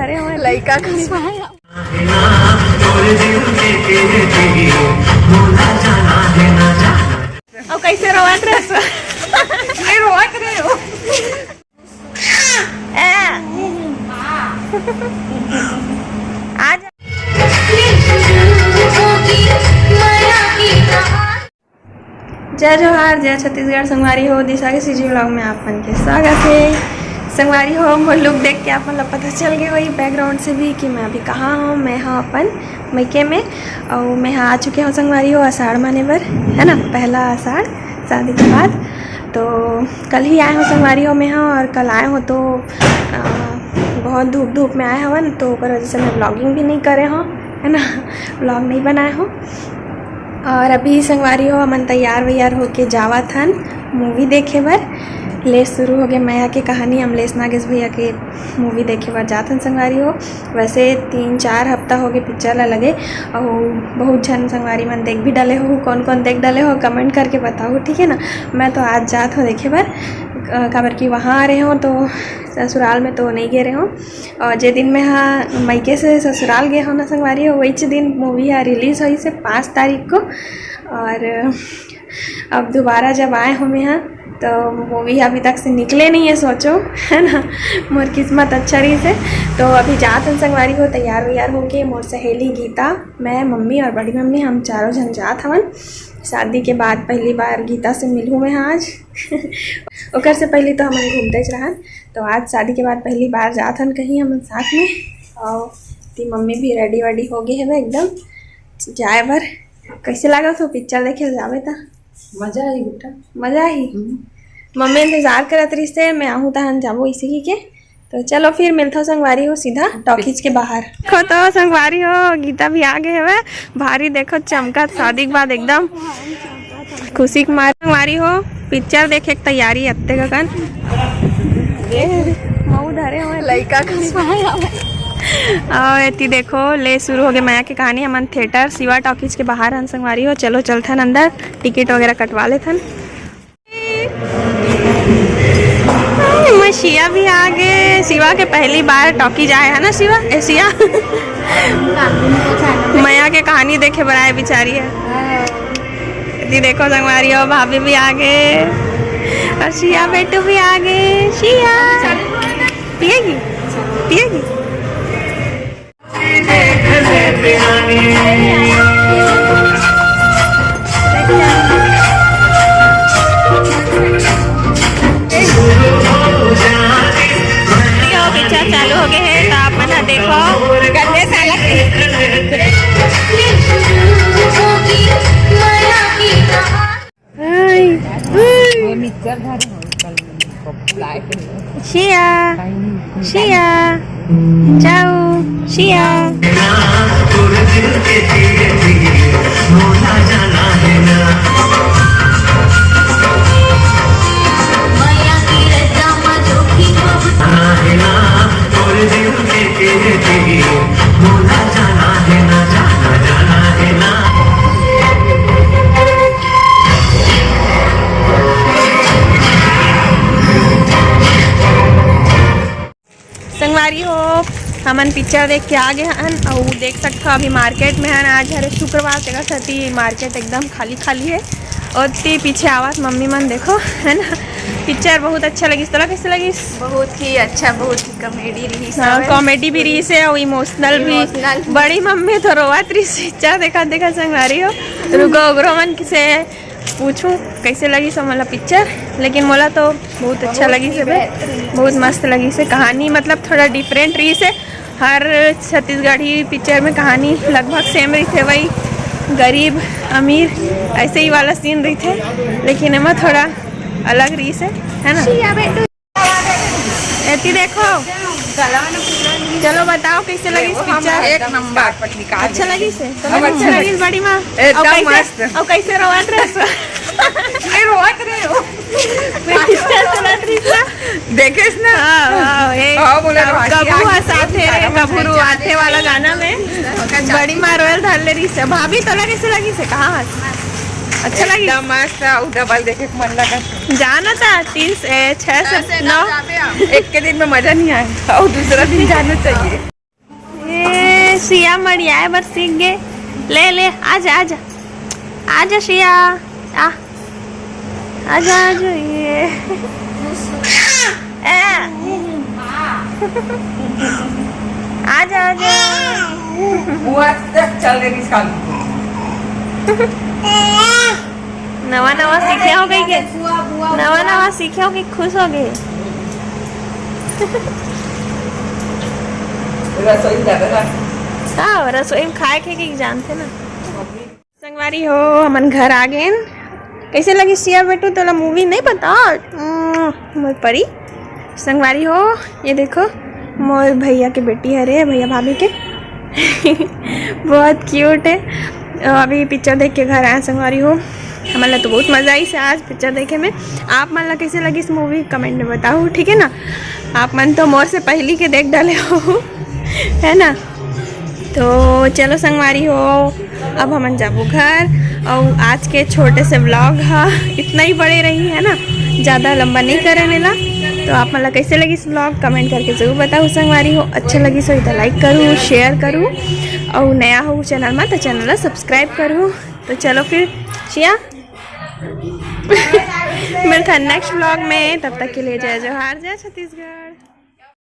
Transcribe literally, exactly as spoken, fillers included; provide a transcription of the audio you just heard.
अरे, हमारे लइका का और कैसे रोवत रहे? ये रोवत रहे हो? आज जय जोहार, जय छत्तीसगढ़। संगवारी हो, दिशा के सीजी व्लॉग में आप मन के स्वागत है। संगवारी हो, मोर लुक देख के आप मन ला पता चल गए होही बैकग्राउंड से भी कि मैं अभी कहाँ हूँ। मैं हाँ अपन मइके में, और मैं हाँ आ चुके हूँ संगवारी हो आषाढ़ माने बर, है ना, पहला आषाढ़ शादी के बाद। तो कल ही आए हूँ संगवारी हो मैं हाँ, और कल आए हूँ तो अ, बहुत धूप धूप में आए हवन, तो ओकर वजह से मैं व्लॉगिंग भी नहीं करे हूँ, है ना, व्लॉग नहीं बनाए हूँ। और अभी संगवारी हो, हमन तैयार वैयार होके जावत हन मूवी देखे बर। ले शुरू हो गए मया के कहानी, अमलेश नागेश भैया के मूवी देखे बर जात हन संगवारी हो। वैसे तीन चार हफ्ता हो गए पिक्चर ला लगे, और बहुत झन संगवारी मन देख भी डाले हो। कौन कौन देख डाले हो, कमेंट करके बताओ, ठीक है ना। मैं तो आज जात हूँ देखे बर, अ, काबर कि वहाँ आ रहे हो तो ससुराल में तो नहीं गए रहे हो। और जे दिन मैं हाँ मइके से ससुराल गए हो ना संगवारी हो, वही दिन मूवी हा रिलीज होइस हे पाँच तारीख को। और अब दोबारा जब आए हो मैं हाँ, तो मूवी अभी तक से निकले नहीं है, सोचो, है ना। मोर किस्मत अच्छा रहिस हे। तो अभी जात हन संगवारी हो, तैयार वैयार होके, मोर सहेली गीता, मैं, मम्मी और बड़ी मम्मी, हम चारों झन जात हवन। शादी के बाद पहली बार गीता से मिलूँ मैं हाँ आज। ओकर से पहले तो हमन घूमते रहन, तो आज शादी के बाद पहली बार जात हन कहीं हमन साथ में। और ती मम्मी भी रेडी वेडी हो गए हवे एकदम जाए बर। कैसे लागत हो पिक्चर देखे जावे ता? मजा आई बेटा। मजा आई। हम्म। मम्मी इंतजार करत रहिस हे मैं आहूँ तहन जाबो इसी ही के। तो चलो फिर मिलता संगवारी हो सीधा टॉकीज के बाहर। देखो तो संगवारी हो, गीता भी आ गए हवे। भारी देखो चमका शादी के बाद एकदम खुशी के मारे। संगवारी हो, पिक्चर देखे के तैयारी अत्ते गगन। ए, मऊ धरे हुए लइका का। और एती देखो, ले शुरू हो गए मया के कहानी। हमन थिएटर शिवा टॉकीज के बाहर हन संगवारी हो। चलो चलथन अंदर, टिकट वगैरह कटवा लेथन। मया शिया भी आ गए। शिवा के पहली बार टॉकीज आए है ना शिवा, ए शिया। मया के कहानी देखे बर आए बिचारी है। जी देखो संगवारी हो, भाभी भी आ गए और शिया बेटू भी आ गए। शिया पिएगी, पिएगी। पिक्चर चालू हो गए हैं तो आप मन देखो। गंदे साला के। ये मिक्सर घर है, कल लाए थे। शिया, शिया, जाओ, शिया। संगवारी हो, हमन पिक्चर देख के आ गए हन। अउ देख सकथो अभी मार्केट में हन, आज हरे शुक्रवार, तेकर सेती मार्केट एकदम खाली खाली है। और ते पीछे आवत मम्मी मन देखो, है ना। पिक्चर बहुत अच्छा लगिस। तोला कैसे लगिस? बहुत ही अच्छा, बहुत ही कॉमेडी रहिस हाँ, हवय। कॉमेडी भी रहिस है और इमोशनल भी। इमोशनल भी। बड़ी मम्मी तो रोवत रहिस पिक्चर देखा देखा संगवारी हो। रुको ओकरो मन से पूछूं कैसे लगिस हमला पिक्चर, लेकिन मोला तो बहुत अच्छा लगिस है बे। बहुत मस्त लगिस है कहानी, मतलब थोड़ा डिफरेंट रहिस है। हर छत्तीसगढ़ी पिक्चर में कहानी लगभग सेम रहिथे, वही गरीब अमीर ऐसे ही वाला सीन रहिथे, लेकिन एमा थोड़ा अलग रहिस है, है ना? एती देखो, चलो बताओ कैसे लगिस पिक्चर? एक नंबर। अच्छा लगिस है? तो अब अच्छा अच्छा लगिस बड़ी माँ। एकदम और कैसे, मस्त। और कैसे रोवत रहे? ये रोवत रहे हो। पिक्चर चलत रहिस ना? देखे ना? हाँ, हाँ, ए, हाँ, बोले कब-, रोहासी कबू आगे हंसाथे रे, सारा कबू बच्चा रोआथे वाला गाना में बड़ी माँ रोयल धर ले रहिस है। भाभी तोला कैसे लगिस है? कहाँ हंस? अच्छा लगिस? एकदम मस्त। उ डबल देखे के मन लगा। जाना था तीन से, छह से नौ। एक के दिन में मजा नहीं आए और दूसरा दिन जाना चाहिए। सिया मड़ियाए बर सीख गे। ले ले, आजा, आजा, आजा सिया, आ, आजा, आजा, ये, आ, आजा, आजा। वो आज तक चल रही साल। नवा नवा सीखे हो गई के, नवा नवा सीखे हो गई, खुश हो गई। रसोई जाबे ना। हाँ, रसोई में खाए के, के जानते ना। संगवारी हो, हमन घर आ गए। कैसे लगी सिया बेटू तोला मूवी? नहीं पता। उम्म, मोर परी। संगवारी हो, ये देखो, मोर भैया के बेटी हरे, भैया भाभी के। बहुत क्यूट है। अभी पिक्चर देख के घर आए संगवारी हो। हमन ला तो बहुत मजा आइस आज पिक्चर देखे में। आप मन ला कैसे लगिस मूवी, कमेंट में बताओ, ठीक है ना? आप मन तो मोर से पहली के देख डाले हो, है ना? तो चलो संगवारी हो, अब हमन जाबो घर। और आज के छोटे से व्लॉग हा इतना ही बड़े रही, है ना, ज़्यादा लंबा नहीं करे नेला। तो आप मन ला कैसे लगिस व्लॉग, कमेंट करके जरूर बताओ संगवारी हो। अच्छा लगिस होही तो लाइक करू, शेयर करू, और नया हो चैनल में तो चैनल ला सब्सक्राइब करू। तो चलो फिर सिया, मिलथन नेक्स्ट व्लॉग में। तब तक के लिए जय जोहार, जय छत्तीसगढ़।